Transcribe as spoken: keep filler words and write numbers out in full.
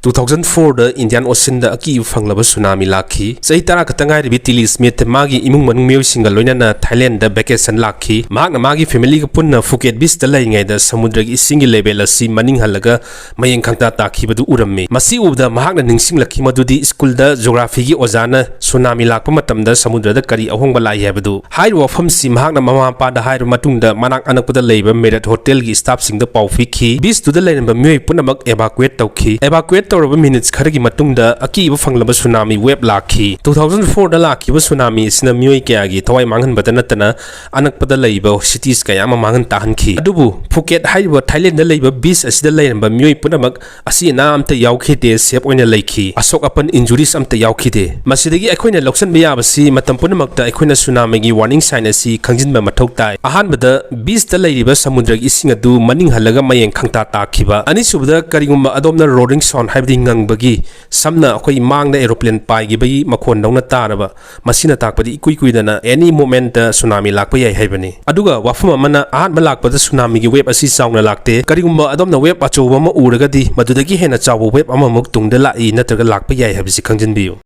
Two thousand four ꯗ Indian Ocean ꯗ ꯑꯀꯤꯕ ꯐꯪꯂꯕ tsunami ꯂꯥꯛꯈꯤ꯫ ꯆꯍꯤ ꯇꯔꯥ ꯈꯛꯇ ꯉꯥꯏꯔꯤꯕꯤ ꯇꯤꯂꯤ ꯁ꯭ꯃꯤꯊ ꯃꯥꯒꯤ ꯏꯃꯨꯡ ꯃꯅꯨꯡ ꯃꯤꯑꯣꯏꯁꯤꯡꯒ ꯂꯣꯏꯅꯅ ꯊꯥꯏꯂꯦꯟꯗ ꯚꯦꯀꯦꯁꯟ ꯂꯥꯛꯈꯤ꯫ ꯃꯍꯥꯛꯅ ꯃꯥꯒꯤ ꯐꯦꯃꯤꯂꯤꯒ ꯄꯨꯟꯅ ꯐꯨꯀꯦꯠ ꯕꯤꯆꯇ ꯂꯩꯔꯤꯉꯩꯗ ꯁꯃꯨꯗ꯭ꯔꯒꯤ ꯏꯁꯤꯡꯒꯤ ꯂꯦꯚꯦꯜ ꯑꯁꯤ ꯃꯅꯤꯡ ꯍꯜꯂꯒ ꯃꯌꯦꯡ ꯈꯪꯇꯥ ꯇꯥꯈꯤꯕꯗꯨ ꯎꯔꯝꯃꯤ꯫ ꯃꯁꯤ ꯎꯕꯗ ꯃꯍꯥꯛꯅ ꯅꯤꯡꯁꯤꯡꯂꯛꯈꯤ ꯃꯗꯨꯗꯤ ꯁ꯭ꯀꯨꯜꯗ ꯖꯣꯒ꯭ꯔꯥꯐꯤꯒꯤ ꯑꯣꯖꯥꯅ ꯁꯨꯅꯥꯃꯤ ꯂꯥꯛꯄ ꯃꯇꯝꯗ ꯁꯃꯨꯗ꯭ꯔꯗ ꯀꯔꯤ ꯑꯍꯣꯡꯕ ꯂꯥꯛꯏ ꯍꯥꯏꯕꯗꯨ꯫ ꯍꯥꯏꯔꯤꯕ ꯋꯥꯐꯝꯁꯤ ꯃꯍꯥꯛꯅ ꯃꯃꯥ ꯃꯄꯥꯗ ꯍꯥꯏꯔꯕ ꯃꯇꯨꯡꯗ ꯃꯅꯥꯛ ꯑꯅꯛꯄꯗ ꯂꯩꯕ ꯃꯦꯔꯤꯌꯠ ꯍꯣꯇꯦꯜꯒꯤ ꯁ꯭ꯇꯥꯐꯁꯤꯡꯗ ꯄꯥꯎ ꯄꯤꯈꯤ꯫ ꯕꯤꯆꯇꯨꯗ ꯂꯩꯔꯝꯕ ꯃꯤꯑꯣꯏ ꯄꯨꯝꯅꯃꯛ evacuate ꯇꯧꯈꯤ꯫ Evacuate ꯇꯧꯔꯕ ꯃꯤꯅꯤꯠꯁ ꯈꯔꯒꯤ ꯃꯇꯨꯡꯗ ꯑꯀꯤꯕ ꯐꯪꯂꯕ ꯁꯨꯅꯥꯃꯤ ꯋꯦꯕ ꯂꯥꯛꯈꯤ꯫ Two thousand four ꯗ ꯂꯥꯛꯈꯤꯕ ꯁꯨꯅꯥꯃꯤ ꯑꯁꯤꯅ ꯃꯤꯑꯣꯏ ꯀꯌꯥꯒꯤ ꯊꯋꯥꯏ ꯃꯥꯡꯍꯟꯕꯇ ꯅꯠꯇꯅ ꯑꯅꯛꯄꯗ ꯂꯩꯕ ꯁꯤꯇꯤꯁ ꯀꯌꯥ ꯑꯃ ꯃꯥꯡꯍꯟ ꯇꯥꯍꯟꯈꯤ꯫ ꯑꯗꯨꯕꯨ ꯐꯨꯀꯦꯠ ꯍꯥꯏꯔꯤꯕ ꯊꯥꯏꯂꯦꯟꯗ ꯂꯩꯕ ꯕꯤꯆ ꯑꯁꯤꯗ ꯂꯩꯔꯝꯕ ꯃꯤꯑꯣꯏ ꯄꯨꯝꯅꯃꯛ ꯑꯁꯤ ꯑꯅꯥ ꯑꯝꯇ ꯌꯥꯎꯈꯤꯗꯦ, ꯁꯦꯐ ꯑꯣꯏꯅ ꯂꯩꯈꯤ꯫ ꯑꯁꯣꯛ ꯑꯄꯟ, ꯏꯟꯖꯨꯔꯤꯁ ꯑꯝꯇ ꯌꯥꯎꯈꯤꯗꯦ꯫ ꯃꯁꯤꯗꯒꯤ ꯑꯩꯈꯣꯏꯅ ꯂꯧꯁꯤꯟꯕ ꯌꯥꯕꯁꯤ ꯃꯇꯝ ꯄꯨꯝꯅꯃꯛꯇ ꯑꯩꯈꯣꯏꯅ ꯁꯨꯅꯥꯃꯤꯒꯤ ꯋꯥꯔꯅꯤꯡ ꯁꯥꯏꯟ ꯑꯁꯤ ꯈꯪꯖꯤꯟꯕ ꯃꯊꯧ ꯇꯥꯏ꯫ ꯑꯍꯥꯟꯕꯗ, ꯕꯤꯆꯇ ꯂꯩꯔꯤꯕ ꯁꯃꯨꯗ꯭ꯔꯒꯤ ꯏꯁꯤꯡ ꯑꯗꯨ ꯃꯅꯤꯡ ꯍꯜꯂꯒ ꯃꯌꯦꯡ ꯈꯪꯇꯥ ꯇꯥꯈꯤꯕ꯫ ꯑꯅꯤꯁꯨꯕꯗ, ꯀꯔꯤꯒꯨꯝꯕ ꯑꯗꯣꯝꯅ ꯔꯣꯔꯤꯡ ꯁꯥꯎꯟ ꯍꯥꯏꯕꯗꯤ ꯉꯪꯕꯒꯤ, ꯁꯝꯅ ꯑꯩꯈꯣꯏ ꯃꯥꯡꯗ ꯑꯦꯔꯣꯄ꯭ꯂꯦꯟ ꯄꯥꯏꯈꯤꯕꯒꯤ ꯃꯈꯣꯟꯗꯧꯅ ꯇꯥꯔꯕ, ꯃꯁꯤꯅ ꯇꯥꯛꯄꯗꯤ ꯏꯀꯨꯏ ꯀꯨꯏꯗꯅ any moment ꯇ ꯁꯨꯅꯥꯃꯤ ꯂꯥꯛꯄ ꯌꯥꯏ ꯍꯥꯏꯕꯅꯤ꯫ ꯑꯗꯨꯒ ꯋꯥꯐꯝ ꯑꯃꯅ, ꯑꯍꯥꯟꯕ ꯂꯥꯛꯄꯗ ꯁꯨꯅꯥꯃꯤꯒꯤ ꯋꯦꯕ ꯑꯁꯤ ꯆꯥꯎꯅ ꯂꯥꯛꯇꯦ꯫ ꯀꯔꯤꯒꯨꯝꯕ ꯑꯗꯣꯝꯅ ꯋꯦꯕ ꯑꯆꯧꯕ ꯑꯃ ꯎꯔꯒꯗꯤ, ꯃꯗꯨꯗꯒꯤ ꯍꯦꯟꯅ ꯆꯥꯎꯕ ꯋꯦꯕ ꯑꯃꯃꯨꯛ ꯇꯨꯡꯗ ꯂꯥꯛꯏ ꯅꯠꯇ꯭ꯔꯒ ꯂꯥꯛꯄ ꯌꯥꯏ ꯍꯥꯏꯕꯁꯤ ꯈꯪꯖꯤꯟꯕꯤꯌꯨ꯫